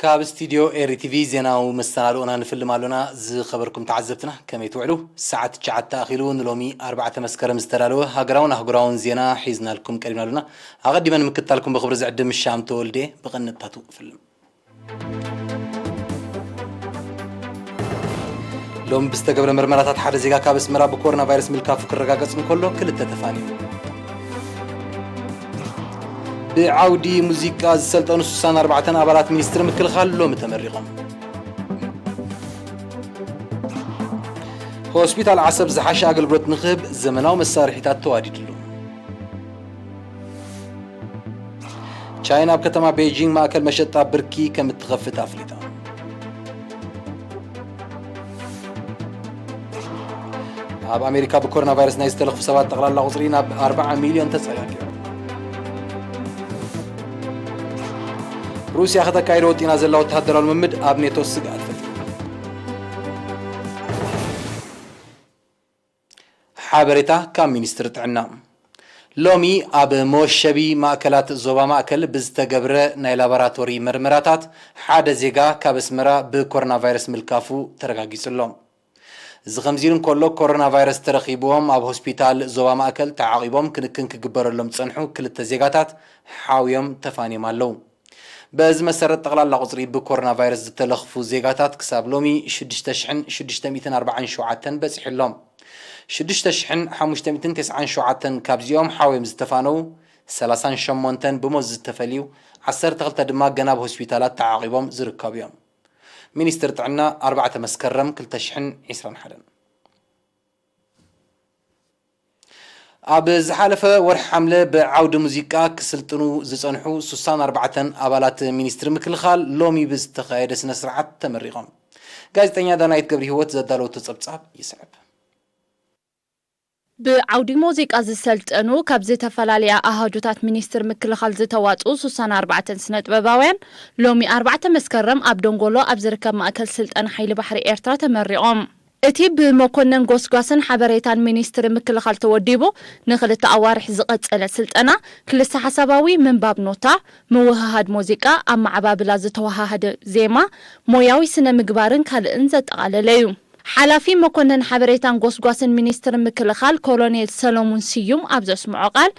ካብ ስቱድዮ ኤሪ ቲቪ ዜናዊ መሰናድኦና ንፍልም ኣሎና። ዝኸበርኩም ተዓዘብትና ከመይ ትውዕሉ? ሰዓት ትሽዓተ ኣኺሉ ንሎሚ ኣርባዕተ መስከረም ዝተዳለወ ሃገራውን ኣህጉራውን ዜና ሒዝናልኩም ቀሪብና ኣሎና። ኣቐዲመ ንምክትታልኩም ብኽብሪ ዝዕድም ሻም ተወልደ። ብቐንጥታቱ ፍልም። ሎም ብዝተገብረ መርመራታት ሓደ ዜጋ ካብ ኣስመራ ብኮሮና ቫይረስ ምልካፉ ክረጋገጽ እንከሎ ክልተ ተፋንዮም። ብዓውዲ ሙዚቃ ዝሰልጠኑ ስሳን ኣርባዕተን ኣባላት ሚኒስትሪ ምክልኻል ሎሚ ተመሪቖም። ሆስፒታል ዓሰብ ዝሓሸ ኣገልግሎት ንክህብ ዘመናዊ መሳርሒታት ተዋዲድሉ። ቻይና ኣብ ከተማ ቤይጂንግ ማእከል መሸጣ ብርኪ ከም እትኸፍት ኣፍሊጣ። ኣብ ኣሜሪካ ብኮሮና ቫይረስ ናይ ዝተለኽፉ ሰባት ጠቕላላ ቁጽሪ ናብ ኣርባዓ ሚልዮን ተጸጋጊዑ። ሩስያ ከተካይዶ ወጢና ዘላ ወተሃደራዊ ልምምድ ኣብ ኔቶ ስግኣት ፈጢሩ። ሓበሬታ ካብ ሚኒስትሪ ጥዕና። ሎሚ ኣብ መወሸቢ ማእከላት ዞባ ማእከል ብዝተገብረ ናይ ላቦራቶሪ መርመራታት ሓደ ዜጋ ካብ ኣስመራ ብኮሮና ቫይረስ ምልካፉ ተረጋጊጹ ኣሎ። እዚ ከምዚ ኢሉ እንከሎ፣ ኮሮና ቫይረስ ተረኺብዎም ኣብ ሆስፒታል ዞባ ማእከል ተዓቒቦም ክንክን ክግበረሎም ዝጸንሑ ክልተ ዜጋታት ሓውዮም ተፋንዮም ኣለዉ። በዚ መሰረት ጠቕላላ ቁጽሪ ብኮሮና ቫይረስ ዝተለኽፉ ዜጋታት ክሳብ ሎሚ ሽዱሽተ ሽሕን ሽዱሽተ ሚእትን ኣርባዓን ሸውዓተን በጺሑ ኣሎ። ሽዱሽተ ሽሕን ሓሙሽተ ሚእትን ተስዓን ሸውዓተን ካብዚኦም ሓውዮም ዝተፋነዉ፣ ሰላሳን ሸሞንተን ብሞት ዝተፈልዩ፣ ዓሰርተ ክልተ ድማ ገና ኣብ ሆስፒታላት ተዓቒቦም ዝርከቡ እዮም። ሚኒስትሪ ጥዕና ኣርባዕተ መስከረም ክልተ ሽሕን ዕስራን ሓደን። ኣብ ዝሓለፈ ወርሒ ሓምለ ብዓውዲ ሙዚቃ ክስልጥኑ ዝጸንሑ ስሳን ኣርባዕተን ኣባላት ሚኒስትሪ ምክልኻል ሎሚ ብዝተኻየደ ስነ ስርዓት ተመሪቖም። ጋዜጠኛ ዳናይት ገብረ ህይወት ዘዳለወቶ ጸብጻብ ይስዕብ። ብዓውዲ ሙዚቃ ዝሰልጠኑ ካብ ዝተፈላለያ ኣሃዱታት ሚኒስትሪ ምክልኻል ዝተዋጽኡ ስሳን ኣርባዕተን ስነ ጥበባውያን ሎሚ ኣርባዕተ መስከረም ኣብ ደንጎሎ ኣብ ዝርከብ ማእከል ስልጠና ሓይሊ ባሕሪ ኤርትራ ተመሪቖም። እቲ ብመኮነን ጎስጓስን ሓበሬታን ሚኒስትሪ ምክልኻል ተወዲቡ ንኽልተ ኣዋርሕ ዝቐጸለ ስልጠና፣ ክልሰ ሓሳባዊ ምንባብ ኖታ፣ ምውህሃድ ሙዚቃ፣ ኣመዓባብላ ዝተወሃሃደ ዜማ፣ ሞያዊ ስነ ምግባርን ካልእን ዘጠቓለለ እዩ። ሓላፊ መኮነን ሓበሬታን ጎስጓስን ሚኒስትሪ ምክልኻል ኮሎኔል ሰሎሙን ስዩም ኣብ ዘስምዖ ቃል፣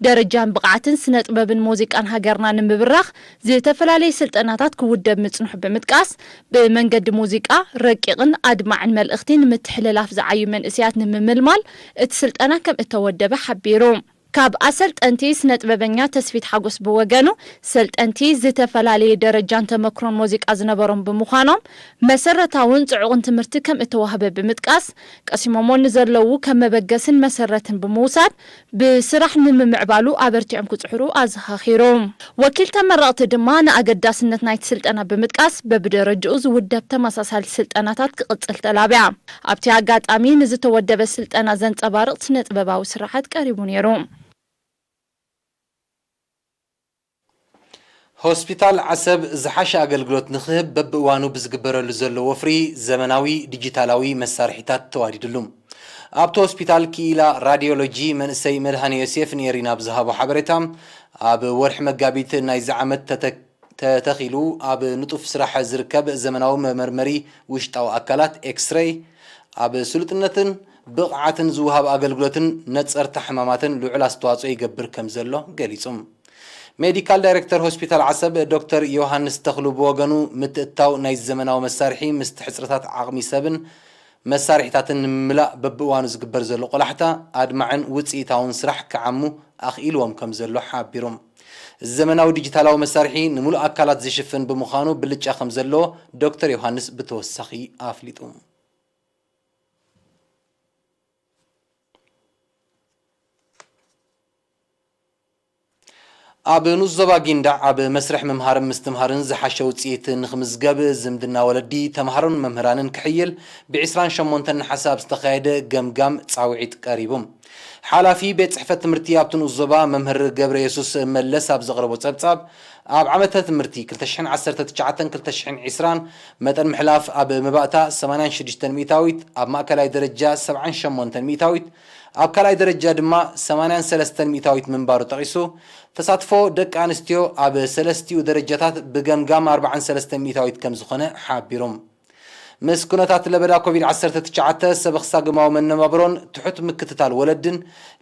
ደረጃን ብቕዓትን ስነ ጥበብን ሙዚቃን ሃገርና ንምብራኽ ዝተፈላለዩ ስልጠናታት ክውደብ ምጽንሑ ብምጥቃስ፣ ብመንገዲ ሙዚቃ ረቂቕን ኣድማዕን መልእኽቲ ንምትሕልላፍ ዝዓዩ መንእሰያት ንምምልማል እቲ ስልጠና ከም እተወደበ ሓቢሩ። ካብ ኣሰልጠንቲ ስነ ጥበበኛ ተስፊት ሓጎስ ብወገኑ፣ ሰልጠንቲ ዝተፈላለየ ደረጃን ተመክሮን ሙዚቃ ዝነበሮም ብምዃኖም፣ መሰረታውን ጽዑቕን ትምህርቲ ከም እተዋህበ ብምጥቃስ፣ ቀሲሞሞ ንዘለዉ ከም መበገስን መሰረትን ብምውሳድ፣ ብስራሕ ንምምዕባሉ ኣበርቲዖም ክጽዕሩ ኣዘኻኺሩ። ወኪል ተመረቕቲ ድማ ንኣገዳስነት ናይቲ ስልጠና ብምጥቃስ፣ በብደረጅኡ ዝውደብ ተመሳሳሊ ስልጠናታት ክቕጽል ተላብያ። ኣብቲ ኣጋጣሚ ንዝተወደበ ስልጠና ዘንጸባርቕ ስነ ጥበባዊ ስራሓት ቀሪቡ ነይሩ። ሆስፒታል ዓሰብ ዝሓሸ ኣገልግሎት ንኽህብ በብእዋኑ ብዝግበረሉ ዘሎ ወፍሪ ዘመናዊ ዲጂታላዊ መሳርሒታት ተዋዲድሉ። ኣብቲ ሆስፒታል ክኢላ ራዲዮሎጂ መንእሰይ መድሃኔ ዮሴፍ ንኤሪና ብዝሃቦ ሓበሬታ፣ ኣብ ወርሒ መጋቢት ናይዚ ዓመት ተተ-፣ ተተኺሉ ኣብ ንጡፍ ስራሕ ዝርከብ ዘመናዊ መመርመሪ ውሽጣዊ ኣካላት ኤክስሬይ፣ ኣብ ስሉጥነትን ብቕዓትን ዝወሃብ ኣገልግሎትን ነጸርታ ሕማማትን ልዑል ኣስተዋጽኦ ይገብር ከም ዘሎ ገሊጹ። ሜዲካል ዳይሬክተር ሆስፒታል ዓሰብ ዶክተር ዮሃንስ ተኽሉ ብወገኑ፣ ምትእትታው ናይ ዘመናዊ መሳርሒ ምስቲ ሕጽረታት ዓቕሚ ሰብን መሳርሒታትን ንምምላእ በብእዋኑ ዝግበር ዘሎ ቆላሕታ ኣድማዕን ውጽኢታውን ስራሕ ክዓሙ ኣኽኢልዎም ከም ዘሎ ሓቢሩ። እዚ ዘመናዊ ዲጂታላዊ መሳርሒ ንምሉእ ኣካላት ዝሽፍን ብምዃኑ ብልጫ ከም ዘለዎ ዶክተር ዮሃንስ ብተወሳኺ ኣፍሊጡ። ኣብ ንኡስ ዞባ ጊንዳዕ ኣብ መስርሕ ምምሃርን ምስትምሃርን ዝሓሸ ውፅኢት ንኽምዝገብ ዝምድና ወለዲ፣ ተምሃሮን መምህራንን ክሕይል ብ ዕስራን ሸሞንተን ነሓሰ ኣብ ዝተኻየደ ገምጋም ፃውዒት ቀሪቡ። ሓላፊ ቤት ፅሕፈት ትምህርቲ ኣብቲ ንኡስ ዞባ መምህር ገብረ የሱስ መለስ ኣብ ዘቕረቦ ፀብፃብ፣ ኣብ ዓመተ ትምህርቲ ክልተ ሽሕን ዓሰርተ ትሽዓተን ክልተ ሽሕን ዕስራን መጠን ምሕላፍ ኣብ መባእታ ሰማንያን ሽዱሽተን ሚእታዊት፣ ኣብ ማእከላይ ደረጃ ሰብዓን ሸሞንተን ሚእታዊት፣ ኣብ ካልኣይ ደረጃ ድማ ሰማንያን ሰለስተን ሚእታዊት ምንባሩ ጠቒሱ፣ ተሳትፎ ደቂ ኣንስትዮ ኣብ ሰለስቲኡ ደረጃታት ብገምጋም ኣርባዓን ሰለስተን ሚእታዊት ከም ዝኾነ ሓቢሩ። ምስ ኩነታት ለበዳ ኮቪድ ዓሰርተ ትሽዓተ፣ ሰበኽሳግማዊ መነባብሮን ትሑት ምክትታል ወለድን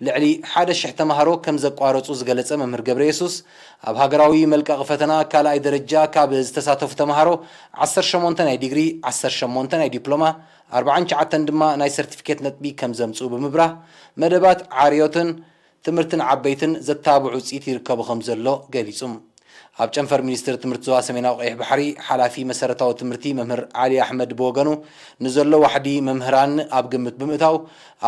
ልዕሊ ሓደ ሽሕ ተምሃሮ ከም ዘቋረጹ ዝገለጸ መምህር ገብረየሱስ፣ ኣብ ሃገራዊ መልቀቒ ፈተና ካልኣይ ደረጃ ካብ ዝተሳተፉ ተምሃሮ ዓሰርተ ሸሞንተ ናይ ዲግሪ፣ ዓሰርተ ሸሞንተ ናይ ዲፕሎማ፣ ኣርባዓን ትሽዓተን ድማ ናይ ሰርቲፊኬት ነጥቢ ከም ዘምጽኡ ብምብራህ፣ መደባት ዓርዮትን ትምህርትን ዓበይትን ዘተባብዕ ውፅኢት ይርከቡ ከም ዘሎ ገሊጹ። ኣብ ጨንፈር ሚኒስትሪ ትምህርቲ ዞባ ሰሜናዊ ቀይሕ ባሕሪ ሓላፊ መሰረታዊ ትምህርቲ መምህር ዓሊ ኣሕመድ ብወገኑ፣ ንዘሎ ዋሕዲ መምህራን ኣብ ግምት ብምእታው፣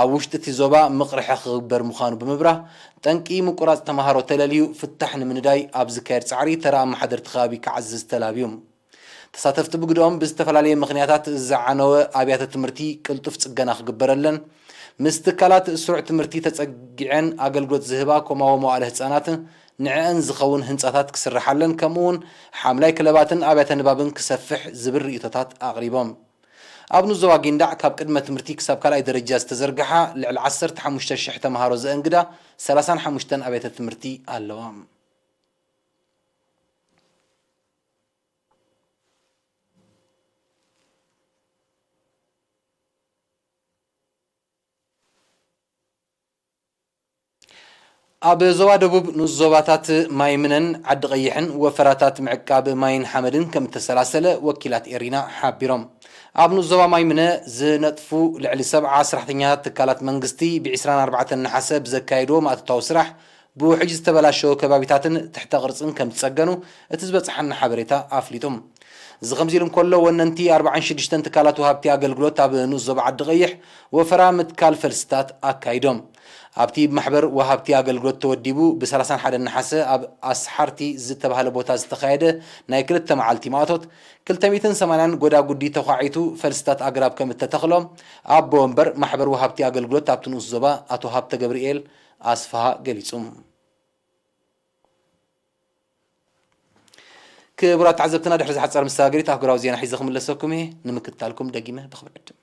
ኣብ ውሽጢ እቲ ዞባ ምቕርሒ ክግበር ምዃኑ ብምብራህ፣ ጠንቂ ምቁራፅ ተምሃሮ ተለልዩ ፍታሕ ንምንዳይ ኣብ ዝካየድ ጻዕሪ ተራ ኣመሓደርቲ ከባቢ ክዓዝዝ ተላብዩ። ተሳተፍቲ ብግደኦም፣ ብዝተፈላለየ ምኽንያታት ዝዓነወ ኣብያተ ትምህርቲ ቅልጡፍ ጽገና ክግበረለን፣ ምስ ትካላት ስሩዕ ትምህርቲ ተጸጊዐን ኣገልግሎት ዝህባ ኮማዊ መዋእለ ህጻናት ንዕአን ዝኸውን ህንጻታት ክስርሓለን፣ ከምኡውን ሓምላይ ክለባትን ኣብያተ ንባብን ክሰፍሕ ዝብል ርእይቶታት ኣቕሪቦም። ኣብ ንዞባ ጊንዳዕ ካብ ቅድመ ትምህርቲ ክሳብ ካልኣይ ደረጃ ዝተዘርግሓ ልዕሊ ዓሰርተ ሓሙሽተ ሽሕ ተምሃሮ ዘእንግዳ ሰላሳን ሓሙሽተን ኣብያተ ትምህርቲ ኣለዋ። ኣብ ዞባ ደቡብ ንኡስ ዞባታት ማይምነን ዓዲ ቀይሕን ወፈራታት ምዕቃብ ማይን ሓመድን ከም እተሰላሰለ ወኪላት ኤሪና ሓቢሮም። ኣብ ንኡስ ዞባ ማይምነ ዝነጥፉ ልዕሊ ሰብዓ ሰራሕተኛታት ትካላት መንግስቲ ብ ዕስራን ኣርባዕተን ነሓሰ ብዘካየድዎ ማእቶታዊ ስራሕ ብውሕጅ ዝተበላሸወ ከባቢታትን ትሕተ ቅርጽን ከም ዝጸገኑ እቲ ዝበጽሓና ሓበሬታ ኣፍሊጡ። እዚ ከምዚ ኢሉ እንከሎ፣ ወነንቲ ኣርባዓን ሽዱሽተን ትካላት ወሃብቲ ኣገልግሎት ኣብ ንኡስ ዞባ ዓዲ ቀይሕ ወፈራ ምትካል ፈልስታት ኣካይዶም። ኣብቲ ብማሕበር ወሃብቲ ኣገልግሎት ተወዲቡ ብ ሰላሳን ሓደን ነሓሰ ኣብ ኣስሓርቲ ዝተባህለ ቦታ ዝተኻየደ ናይ ክልተ መዓልቲ ማእቶት፣ ክልተ ሚእትን ሰማንያን ጎዳጉዲ ተዃዒቱ ፈልስታት ኣግራብ ከም እተተኽሎ ኣቦ ወንበር ማሕበር ወሃብቲ ኣገልግሎት ኣብቲ ንኡስ ዞባ ኣቶ ሃብተ ገብርኤል ኣስፍሃ ገሊጹ። ክቡራት ተዓዘብትና፣ ድሕሪ ዝሓጸረ መሰጋገሪት ኣህጉራዊ ዜና ሒዘ ክምለሰኩም እየ። ንምክትታልኩም ደጊመ ብኽብሪ ዕድም።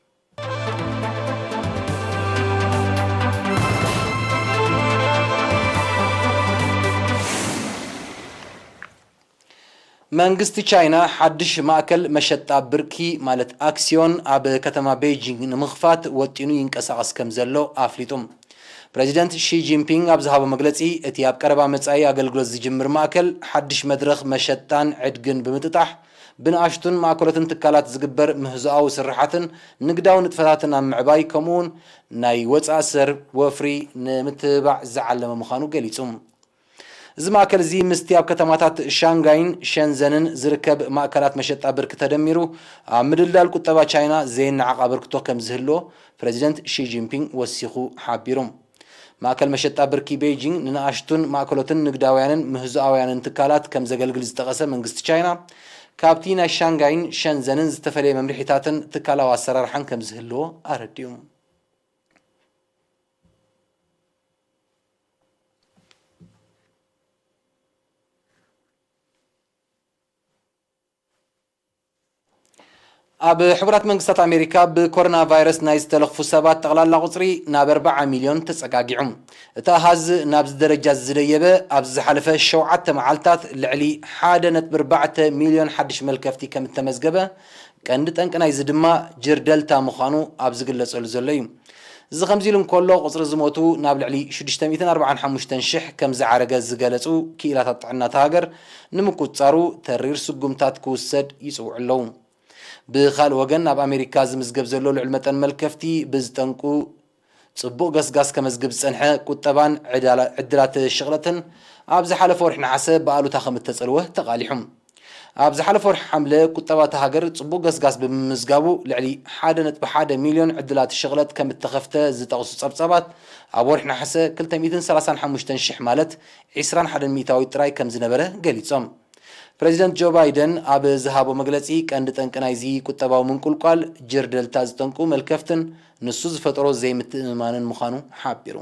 መንግስቲ ቻይና ሓድሽ ማእከል መሸጣ ብርኪ ማለት ኣክስዮን ኣብ ከተማ ቤይጂንግ ንምኽፋት ወጢኑ ይንቀሳቐስ ከም ዘሎ ኣፍሊጡ። ፕረዚደንት ሺ ጂንፒንግ ኣብ ዝሃቦ መግለጺ፣ እቲ ኣብ ቀረባ መጻኢ ኣገልግሎት ዝጅምር ማእከል፣ ሓድሽ መድረኽ መሸጣን ዕድግን ብምጥጣሕ፣ ብንኣሽቱን ማእከሎትን ትካላት ዝግበር ምህዞኣዊ ስርሓትን ንግዳዊ ንጥፈታትን ኣብ ምዕባይ፣ ከምኡውን ናይ ወጻኢ ሰብ ወፍሪ ንምትብባዕ ዝዓለመ ምዃኑ ገሊጹ። እዚ ማእከል እዚ ምስቲ ኣብ ከተማታት ሻንጋይን ሸንዘንን ዝርከብ ማእከላት መሸጣ ብርኪ ተደሚሩ፣ ኣብ ምድልዳል ቁጠባ ቻይና ዘይነዓቕ ኣበርክቶ ከም ዝህልዎ ፕረዚደንት ሺ ጂንፒንግ ወሲኹ ሓቢሩ። ማእከል መሸጣ ብርኪ ቤይጂንግ ንንኣሽቱን ማእከሎትን ንግዳውያንን ምህዞኣውያንን ትካላት ከም ዘገልግል ዝጠቐሰ መንግስቲ ቻይና፣ ካብቲ ናይ ሻንጋይን ሸንዘንን ዝተፈለየ መምርሒታትን ትካላዊ ኣሰራርሓን ከም ዝህልዎ ኣረዲኡ። ኣብ ሕቡራት መንግስታት ኣሜሪካ ብኮሮና ቫይረስ ናይ ዝተለኽፉ ሰባት ጠቕላላ ቁጽሪ ናብ ኣርባዓ ሚልዮን ተጸጋጊዑ። እቲ ኣሃዝ ናብዚ ደረጃ ዝደየበ ኣብዚ ዝሓለፈ ሸውዓተ መዓልታት ልዕሊ ሓደ ነጥቢ ኣርባዕተ ሚልዮን ሓድሽ መልከፍቲ ከም እተመዝገበ፣ ቀንዲ ጠንቂ ናይዚ ድማ ጅር ደልታ ምዃኑ ኣብ ዝግለጸሉ ዘሎ እዩ። እዚ ከምዚ ኢሉ እንከሎ፣ ቁጽሪ ዝሞቱ ናብ ልዕሊ ሽዱሽተ ሚእትን ኣርባዓን ሓሙሽተን ሽሕ ከም ዝዓረገ ዝገለጹ ክኢላታት ጥዕና እታ ሃገር፣ ንምቁጽጻሩ ተሪር ስጉምታት ክውሰድ ይጽውዑ ኣለዉ። ብኻልእ ወገን፣ ኣብ ኣሜሪካ ዝምዝገብ ዘሎ ልዑል መጠን መልከፍቲ ብዝጠንቁ ጽቡቕ ገስጋስ ከመዝግብ ዝጸንሐ ቁጠባን ዕዳላ-፣ ዕድላት ሽቕለትን ኣብ ዝሓለፈ ወርሒ ነሓሰ ብኣሉታ ከም እተጸልወ ተቓሊሑ። ኣብ ዝሓለፈ ወርሒ ሓምለ፣ ቁጠባ እታ ሃገር ጽቡቕ ገስጋስ ብምምዝጋቡ፣ ልዕሊ ሓደ ነጥቢ ሓደ ሚልዮን ዕድላት ሽቕለት ከም እተኸፍተ ዝጠቕሱ ጸብጻባት፣ ኣብ ወርሒ ነሓሰ ክልተ ሚእትን ሰላሳን ሓሙሽተን ሽሕ፣ ማለት ዕስራን ሓደን ሚእታዊት ጥራይ ከም ዝነበረ ገሊጾም። ፕረዚደንት ጆ ባይደን ኣብ ዝሃቦ መግለጺ፣ ቀንዲ ጠንቂ ናይዚ ቁጠባዊ ምንቁልቋል ጅር ደልታ ዝጠንቁ መልከፍትን ንሱ ዝፈጠሮ ዘይምትእምማንን ምዃኑ ሓቢሩ።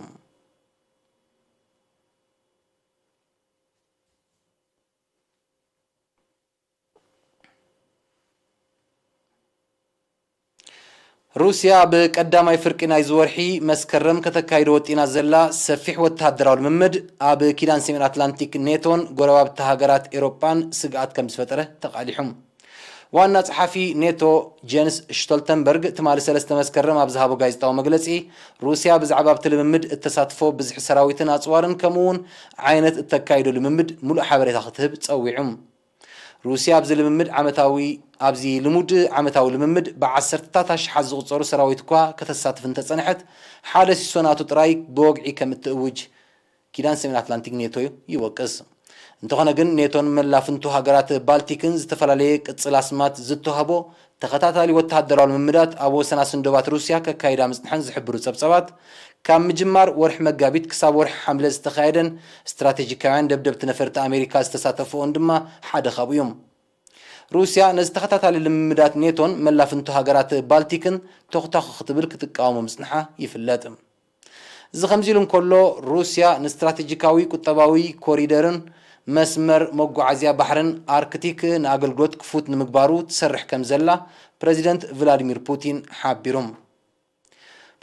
ሩስያ ኣብ ቀዳማይ ፍርቂ ናይዚ ወርሒ መስከረም ከተካይዶ ወጢና ዘላ ሰፊሕ ወተሃደራዊ ልምምድ፣ ኣብ ኪዳን ሰሜን ኣትላንቲክ ኔቶን ጎረባብቲ ሃገራት ኤውሮጳን ስግኣት ከም ዝፈጠረ ተቓሊሑ። ዋና ጸሓፊ ኔቶ ጀንስ ሽቶልተንበርግ ትማሊ ሰለስተ መስከረም ኣብ ዝሃቦ ጋዜጣዊ መግለጺ፣ ሩስያ ብዛዕባ ኣብቲ ልምምድ እተሳትፎ ብዝሒ ሰራዊትን ኣጽዋርን ከምኡ እውን ዓይነት እተካይዶ ልምምድ ምሉእ ሓበሬታ ክትህብ ጸዊዑ። ሩስያ ኣብዚ ልምምድ ዓመታዊ፣ ኣብዚ ልሙድ ዓመታዊ ልምምድ ብዓሰርተታት ኣሽሓት ዝቑጸሩ ሰራዊት እኳ ከተሳትፍ እንተጸንሐት፣ ሓደ ሲሶ ናቱ ጥራይ ብወግዒ ከም እትእውጅ ኪዳን ሰሜን ኣትላንቲክ ኔቶ ይወቅስ። እንተኾነ ግን፣ ኔቶን መላፍንቱ ሃገራት ባልቲክን ዝተፈላለየ ቅጽል ኣስማት ዝተዋህቦ ተኸታታሊ ወተሃደራዊ ልምምዳት ኣብ ወሰናስን ዶባት ሩስያ ከካይዳ ምጽንሐን ዝሕብሩ ጸብጸባት፣ ካብ ምጅማር ወርሒ መጋቢት ክሳብ ወርሒ ሓምለ ዝተኻየደን ስትራቴጂካውያን ደብደብቲ ነፈርቲ ኣሜሪካ ዝተሳተፍኦን ድማ ሓደ ካብኡ እዩ። ሩስያ ነዚ ተኸታታሊ ልምምዳት ኔቶን መላፍንቱ ሃገራት ባልቲክን ተኹታኹ ክትብል ክትቃወሞ ምጽንሓ ይፍለጥ። እዚ ከምዚ ኢሉ እንከሎ፣ ሩስያ ንስትራቴጂካዊ ቁጠባዊ ኮሪደርን መስመር መጓዓዝያ ባሕርን ኣርክቲክ ንኣገልግሎት ክፉት ንምግባሩ ትሰርሕ ከም ዘላ ፕረዚደንት ቭላዲሚር ፑቲን ሓቢሩ።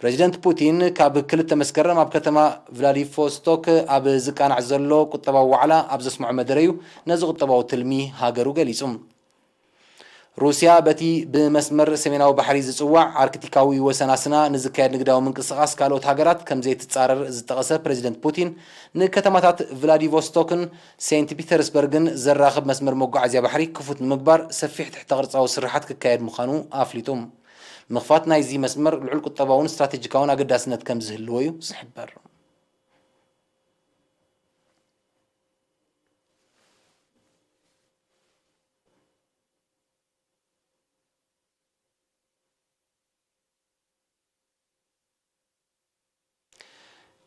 ፕረዚደንት ፑቲን ካብ ክልተ መስከረም ኣብ ከተማ ቭላዲቮስቶክ ኣብ ዝቃናዕ ዘሎ ቁጠባዊ ዋዕላ ኣብ ዘስምዖ መደረዩ፣ ነዚ ቁጠባዊ ትልሚ ሃገሩ ገሊጹ። ሩስያ በቲ ብመስመር ሰሜናዊ ባሕሪ ዝጽዋዕ ኣርክቲካዊ ወሰናስና ንዝካየድ ንግዳዊ ምንቅስቓስ ካልኦት ሃገራት ከም ዘይትጻረር ዝጠቐሰ ፕረዚደንት ፑቲን፣ ንከተማታት ቭላዲቮስቶክን ሴንት ፒተርስበርግን ዘራኽብ መስመር መጓዓዝያ ባሕሪ ክፉት ንምግባር ሰፊሕ ትሕተ ቅርጻዊ ስርሓት ክካየድ ምዃኑ ኣፍሊጡ። ምኽፋት ናይዚ መስመር ልዑል ቁጠባውን ስትራቴጂካውን ኣገዳስነት ከም ዝህልዎ እዩ ዝሕበር።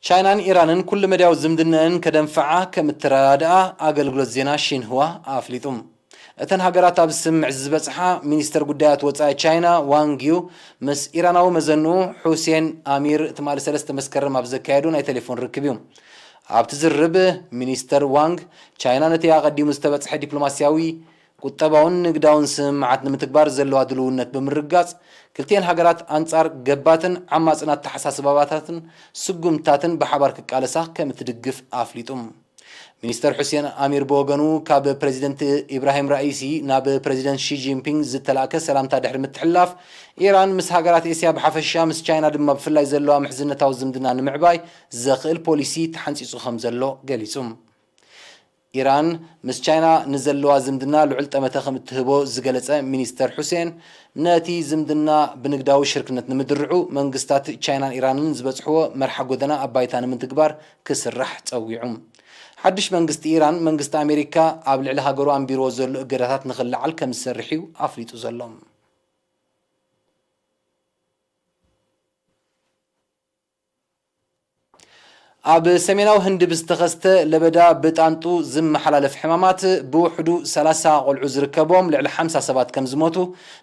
ቻይናን ኢራንን ኩሉ መዳያዊ ዝምድናኣን ከደንፍዓ ከም እተረዳድኣ ኣገልግሎት ዜና ሺንህዋ ኣፍሊጡ። እተን ሃገራት ኣብ ስምምዕ ዝበጽሓ፣ ሚኒስተር ጉዳያት ወጻኢ ቻይና ዋንግ ዩ ምስ ኢራናዊ መዘንኡ ሑሴን ኣሚር ትማሊ ሰለስተ መስከረም ኣብ ዘካየዱ ናይ ቴሌፎን ርክብ እዩ። ኣብቲ ዝርርብ፣ ሚኒስተር ዋንግ፣ ቻይና ነቲ ኣቐዲሙ ዝተበጽሐ ዲፕሎማስያዊ ቁጠባውን ንግዳውን ስምምዓት ንምትግባር ዘለዋ ድልውነት ብምርግጋጽ፣ ክልቲኤን ሃገራት ኣንጻር ገባትን ዓማጽን ኣተሓሳስባታትን ስጉምትታትን ብሓባር ክቃለሳ ከም እትድግፍ ኣፍሊጡ። ሚኒስተር ሑሴን ኣሚር ብወገኑ፣ ካብ ፕረዚደንት ኢብራሂም ራኢሲ ናብ ፕረዚደንት ሺ ጂንፒንግ ዝተላእከ ሰላምታ ድሕሪ ምትሕልላፍ፣ ኢራን ምስ ሃገራት ኤስያ ብሓፈሻ፣ ምስ ቻይና ድማ ብፍላይ ዘለዋ ምሕዝነታዊ ዝምድና ንምዕባይ ዘኽእል ፖሊሲ ተሓንጺጹ ከም ዘሎ ገሊጹ። ኢራን ምስ ቻይና ንዘለዋ ዝምድና ልዑል ጠመተ ከም እትህቦ ዝገለጸ ሚኒስተር ሑሴን፣ ነቲ ዝምድና ብንግዳዊ ሽርክነት ንምድርዑ፣ መንግስታት ቻይናን ኢራንን ዝበጽሕዎ መርሓ ጎደና ኣብ ባይታ ንምትግባር ክስራሕ ጸዊዑ። ሓድሽ መንግስቲ ኢራን፣ መንግስቲ ኣሜሪካ ኣብ ልዕሊ ሃገሩ ኣንቢርዎ ዘሎ እገዳታት ንኽልዓል ከም ዝሰርሕ እዩ ኣፍሊጡ ዘሎ። ኣብ ሰሜናዊ ህንዲ ብዝተኸስተ ለበዳ ብጣንጡ ዝመሓላለፍ ሕማማት፣ ብውሕዱ ሰላሳ ቆልዑ ዝርከቦም ልዕሊ ሓምሳ ሰባት ከም ዝሞቱ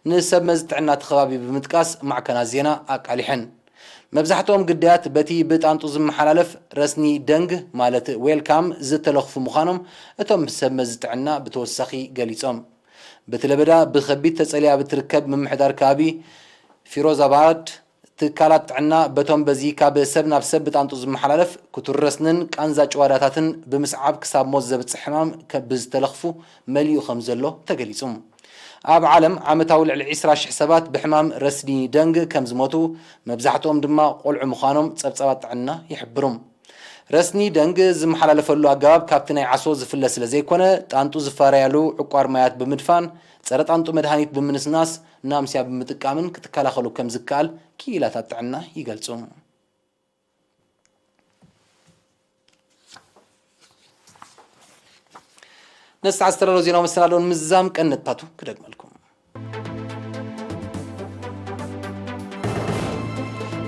ንሰብ መዚ ጥዕና እቲ ከባቢ ብምጥቃስ ማዕከናት ዜና ኣቃሊሐን። መብዛሕትኦም ግዳያት በቲ ብጣንጡ ዝመሓላለፍ ረስኒ ደንግ፣ ማለት ዌልካም፣ ዝተለኽፉ ምዃኖም እቶም ሰብ መዚ ጥዕና ብተወሳኺ ገሊጾም። በቲ ለበዳ ብኸቢድ ተጸሊያ ብትርከብ ምምሕዳር ከባቢ ፊሮዛባድ፣ ትካላት ጥዕና በቶም በዚ ካብ ሰብ ናብ ሰብ ብጣንጡ ዝመሓላለፍ ክቱር ረስንን ቃንዛ ጭዋዳታትን ብምስዓብ ክሳብ ሞት ዘብጽሕ ሕማም ከ-፣ ብዝተለኽፉ መሊኡ ከም ዘሎ ተገሊጹ። ኣብ ዓለም ዓመታዊ ልዕሊ ዕስራ ሽሕ ሰባት ብሕማም ረስኒ ደንግ ከም ዝሞቱ፣ መብዛሕትኦም ድማ ቆልዑ ምዃኖም ጸብጻባት ጥዕና ይሕብሩ። ረስኒ ደንግ ዝመሓላለፈሉ ኣገባብ ካብቲ ናይ ዓሶ ዝፍለ ስለ ዘይኮነ፣ ጣንጡ ዝፋረያሉ ዕቋር ማያት ብምድፋን፣ ጸረ ጣንጡ መድሃኒት ብምንስናስ፣ ናምስያ ብምጥቃምን ክትከላኸሉ ከም ዝከኣል ክኢላታት ጥዕና ይገልጹ። ነዚ ሰዓት ዝተዳለወ ዜናዊ መሰናድኦ ንምዝዛም ቀንዲ ነጥብታቱ ክደግመልኩም።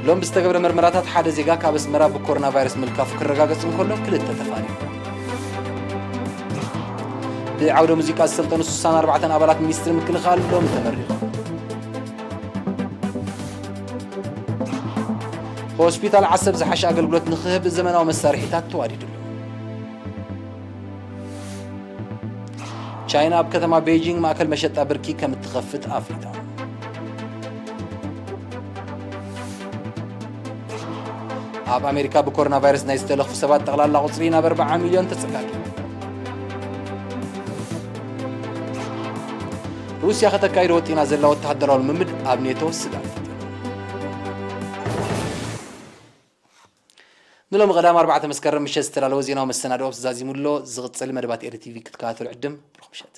ሎም ብዝተገብረ መርመራታት ሓደ ዜጋ ካብ ኣስመራ ብኮሮና ቫይረስ ምልካፉ ክረጋገጽ እንከሎ፣ ክልተ ተፋንዮም። ብዓውደ ሙዚቃ ዝሰልጠኑ ስሳን ኣርባዕተን ኣባላት ሚኒስትሪ ምክልኻል ሎም ተመሪቖም። ሆስፒታል ዓሰብ ዝሓሸ ኣገልግሎት ንኽህብ ዘመናዊ መሳርሒታት ተዋዲዱ ኣሎ። ቻይና ኣብ ከተማ ቤይጂንግ ማእከል መሸጣ ብርኪ ከም እትኸፍት ኣፍሊጣ። ኣብ ኣሜሪካ ብኮሮና ቫይረስ ናይ ዝተለኽፉ ሰባት ጠቕላላ ቁጽሪ ናብ ኣርብዓ ሚልዮን ተጸጋጊ። ሩስያ ከተካይዶ ወጢና ዘላ ወተሃደራዊ ልምምድ ኣብ ኔቶ ስጋት ፈጢሩ። ንሎሚ ቀዳም ኣርባዕተ መስከረም ምሸት ዝተዳለወ ዜናዊ መሰናድኦ ተዛዚሙ ኣሎ። ዝቕጽል መደባት ኤሪ ቲቪ ክትከታተሉ ዕድም። ብሩኽ ምሸት።